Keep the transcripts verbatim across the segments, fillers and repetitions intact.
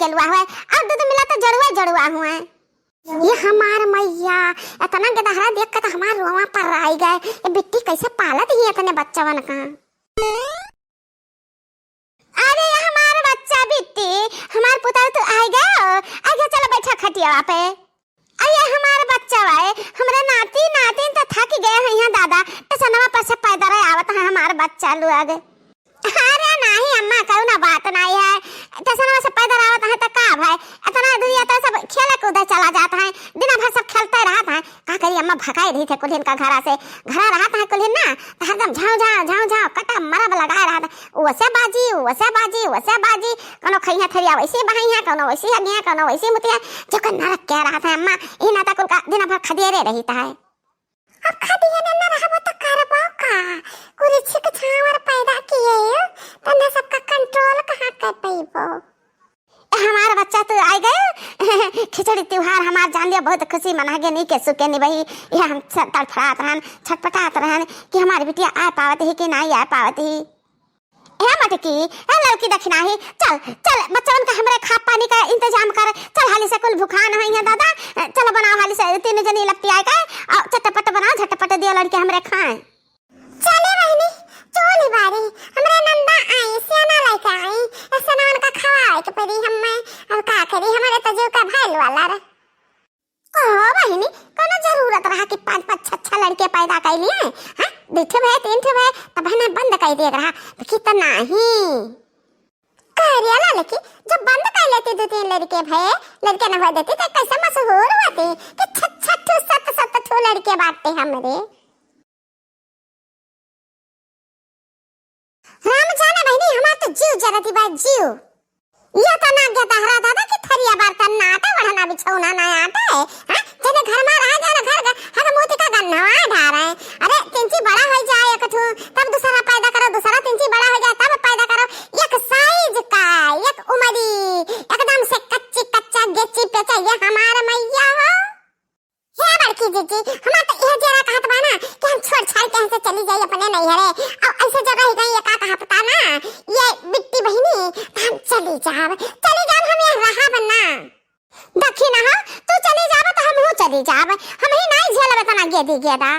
लुआ हुआ है, और दूध मिला तो जड़ुआ जड़ुआ हुआ है। ये हमार मैया, इतना गेदहरा देख के तो हमार रोवा पर आई गए। ये बिट्टी कैसे पालत ही इतने बच्चवन का। अरे ये हमार बच्चा बिट्टी, हमार पुतल तू आई गए, आई गए, चलो बैठा खटियावा पे। अरे ये हमार बच्चा बाए, हमरे नाती नातिन तो थक गए हैं यहाँ दादा, टसनवा पर से पैदल आवत है हमार बच्चा लोग। अरे नाही अम्मा, कौनो बात नाही है। टसनवा से पैदल आवत है तो का भाई, इतना दुनिया तो सब खेले कूदे चला जात है, दिन भर सब खेलते रहत है। का करी अम्मा, भगाई रही थे कुल्हिन का घरा से, घरा रहत है कुल्हिन ना, तो हरदम झाँव झाँव झाँव झाँव कटा मरब लगाए रहत है। ओसे बाजी, ओसे बाजी, ओसे बाजी, कौनो खइया थरिया वैसे बहाई है, कौनो वैसे हगिया, कौनो वैसे मुतिया, जो का नरक क्या रहत है अम्मा, ई ना तो कुल का दिन भर खदेरे रही है। अब खदिया में न रहबो त करबो का? कुल छिक छावर पैदा किए हो, त न सबका control कहाँ कर पइबो? हमार बच्चा तो आ गए। खिचड़ी त्योहार हमार जान लिया, बहुत खुशी मना के नहीं के सुके निबही। ये हम स-, तड़फड़ात रहन, छटपटात रहन कि हमारी बिटिया आ पावत ही कि नहीं आ पावत ही। ए मटकी, ए लड़की दखिनाही, चल, चल, बच्चवन का हमरे खा पानी का इंतजाम कर, चल हाली से कुल भुखान है यहाँ दादा, चल बनाओ हाली से, तीन जनी लपटी आए के, और चटपट बनाओ, झटपट दियो लड़के हमरे खाए। चले बहिनी, चोली बारी, हमरे नंदा आई, सियाना लेके आई, ऐसे ना उनका खवाए के पड़ी हमें, अब का करी, हमारे तो जीव का भाई वाला रे। कहो बहिनी, कोनो जरूरत रहा कि पाँच पाँच छह छह लड़के पैदा कर लिए? हाँ, दो ठो भए, तीन ठो भए, तब है ना बंद कर दिए रहा। देखी तो नाही। कह रिया ला लेकिन जब बंद कर लेती दो तीन लड़के भए, लड़के न हुआ देती तो कैसे मशहूर होती कि छह छह ठो, सात सात ठो लड़के बाटे हमरे। राम जाने बहिनी, हमार तो जीव जरती बा, जीव। ये तो ना गेदहरा दादा कि थरिया बर्तन ना आटे, ओढ़ना बिछौना ना आटे, हैं? जने घर में रहा, जने घर, घर, हर मोती का गन्नवा ढारे। अरे, तिनची बड़ा हो जाए एक ठो, तब दूसरा पैदा करो, दूसरा तिनची बड़ा हो जाए, तब पैदा करो। एक size का, एक उमरी, एकदम से कच्ची, कच्चा, गेची, पेचा, ये हमार मैया हो। हे बड़की जीजी, हमार तो यह जरा कहत बा ना कि हम छोड़ छाड़ के यहाँ से चली जाई अपने नैहरे। और ऐसे जब रह गई एक आध हफ्ता ना, ये बिट्टी बहिनी, तो हम चली जाब, चली जाब, हम यहाँ रहब ना। देखी ना हो, तू चली जाब तो हमहू चली जाब, हम ही नहीं झेलब इतना गेदी गेदा।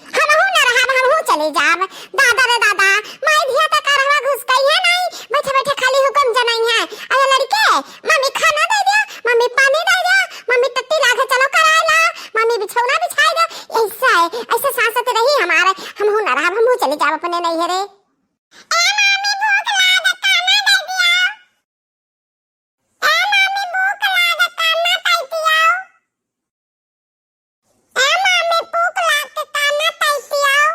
हमहू ना रहब, हमहू चली जाब। दादा रे दादा, माई धिया तक करहवा घुस गई है नहीं, बैठे बैठे खाली हुक्म जनई है। अरे लड़के, मम्मी खाना दे दिया, मम्मी पानी दे दिया, मम्मी टट्टी लागे चलो कराए ला, मम्मी बिछौना बिछाए दो। ऐसा है, ऐसे सांसत रही हमारे, हमहू ना रहब, हमहू चली जाब अपने नैहरे। ए मम्मी भूख लागे, खाना दे दिया। ए मम्मी भूख लागे, खाना दे दिया। ए मामी, भूख लाग के खाना तैती आओ।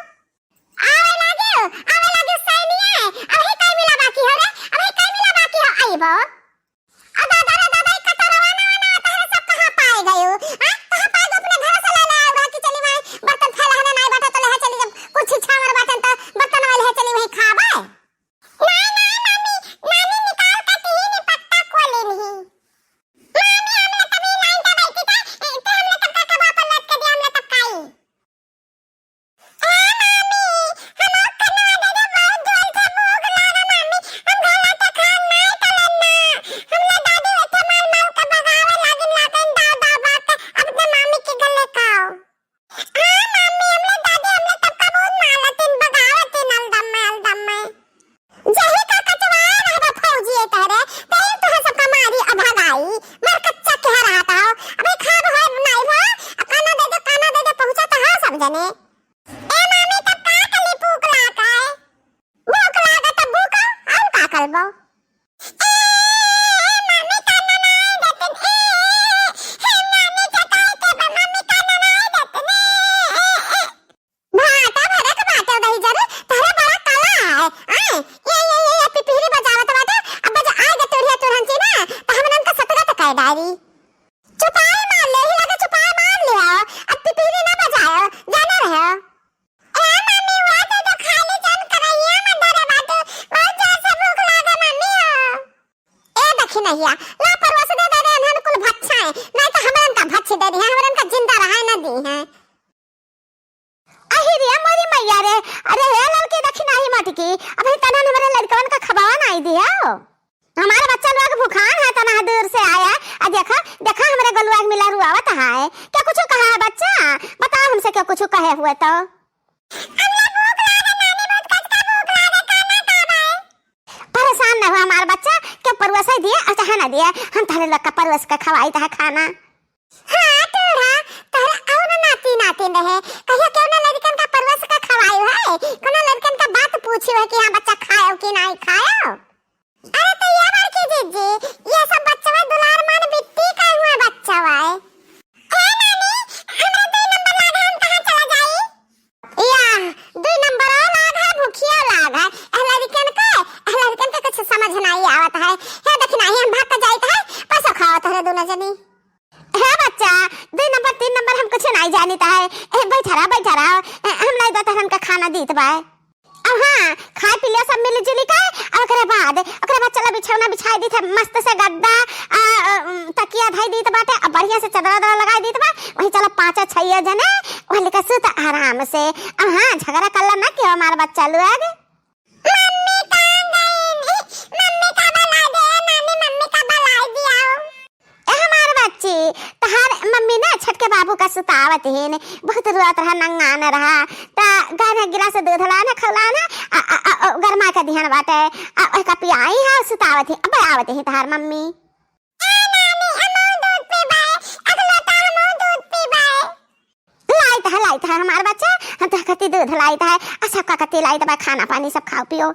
आवे लागे, आवे लागे सैनिया। अबही कई मिला बाकी हो रे, अबही कई मिला बाकी हो, आइबो। आ दादा रे दादा, ई कटोरवा ना, ना, तहरे सब कहाँ पाए गयो? हाँ? कहाँ पाए गयो? अपने घर से ले ले आओगा कि चली भाई, बर्तन फैलाना नहीं बाटे तो ले चली, जब कुछ छावर बाटन तो बर्तन वाले है, चली वही खाबे। नहीं, नहीं, मामी, नानी निकाल के तीन पत्ता खोले नहीं। मामी, हमने तभी लाइन का बैठी था, ए, तो हमने तब का कबाब पर लटके दिया, हमने तब खाई। ए, मामी, हम और करने वाले रे, बहुत जोर से भूख लगा, मामी, हम घर आके खान नहीं तलन ना। हमने दादी एक ठे मार मार के भगावे लागिन, लागिन दाव दाव बात, अपने मामी के गले खाओ। हाँ, मामी, हमने दादी, हमने तब का बहुत मारतिन, भगावतिन, अलदम में, अलदम में। जही का कचवाए रहबा फौजी ए तहरे, तही तोहे सबका मारी आ भगाई। मर कच्चा के रहत हो। अबे खाब हो नाई भा, आ काना दे दे, काना दे दे, पहुँचा तो हो सब जने। ए मामी, तब का कली भूख लाग है? भूख लाग तब भूख, हम का करबो? ए, ए, मामी काना नाई देतिन, ए, ए, हे मामी चटाई के बा, मामी काना नाई देतिन, ए, ए, ए, ए। भाटा भरत बाटे उदही जरे, तहरा बड़ा कला है। आए, ये, ये, ये, ये पिपिहरी बजावत बाटे, अब बजा आए दे तुरहिया तुरहंची ना, त हमनन का सतुरा त कह डारी। चुपाई मार ले, ही लगे चुपाई मार लिया, अब पिपिहरी ना बजाओ, जाने रहो। ए मम्मी, वो दे दो, खाली जान करैया में धरे बाटे, बहुत जोर से भूख लागे मम्मी हो। ए दखिनहिया, ला परोस दे दे रे, इन्हन कुल भच्छा है, नहीं तो हमरन का भच्छ दे दी है, हमरन का जिंदा रहा न दी है। अहि रे मोरी मैया रे, अरे हे ललकी दखिनाही मटकी, अबही तनन हमरे लड़कवन का खबावा नाई दियो। हमारे बच्चा लोग भुखान है, तना दू हुए तो। हमला भूख लागे नानी, बहुत कचका भूख लागे, खाना का बाए? परेशान न हो हमार बच्चा, के परुआ से दिए और चाहे ना दिए, हम तहरे लोग का परुआ से खवाई तहा खाना। हाँ टूढ़ा, तहरे और नाती नातिन रहे, कहियो केहू ना लड़कन का परुआ से का खवाई है, कोनो लड़कन का बात पूछी है कि हाँ बच्चा खायो कि नहीं खायो? अरे तो ये बड़की जीजी, ये सब बच्चवा दुलार मान बिट्टी का हुआ बच्चवा है। ए नानी, हमरा दुई नंबर लागे, हम कहाँ चला जाई? या, दुई नंबर लाग है, भूखिया लाग है। ए लड़कन के, ए लड़कन के कुछ समझ नहीं आवत है। हे देखी नाही, हम भाग के जाइत है, पैसा खावत है दोनों जनी। हे बच्चा, दुई नंबर, तीन नंबर हम कुछ नहीं जानित है। ए, बैठा रहा, बैठा रहा। ए, हम नहीं देते, हमका खाना दीत बा। अब हाँ, खाए पी लिया सब मिली जुली के, और ओकरे बाद, ओकरे बाद चला बिछौना बिछाई दीत है, मस्त से गद्दा, आ, आ, तकिया धई दीत बाटे, अब बढ़िया से चदरा उदरा लगाई दीत बा, वही चला पाँच छइया जने, वही लेके सुत आराम से। अब हाँ, झगड़ा कर ला ना कि हमार बच्चा लोग। मम्मी कहाँ गईन? मम्मी का बुला दे, नानी मम्मी का बुला दिया। ए हमार बच्ची, तहार मम्मी ना छोटके बाबू का सुतावत हीन, बहुत रोत रहा, नंगान रहा, त गए न गिलास दूध लान, खौलान, आ, आ, आ, आ, गरमा के दिहन बाटे, आ, ओका पियाई है, सुतावत ही, अब आवत ही तहार मम्मी। ए नानी, हमहू दूध पीबाए, एक लोटा हमहू दूध पीबाए। लाइत है, लाइत है हमार बच्चा, हम तो कति दूध लाइत है, आ सबका कति लाइत बा, खाना पानी सब खाओ पियो।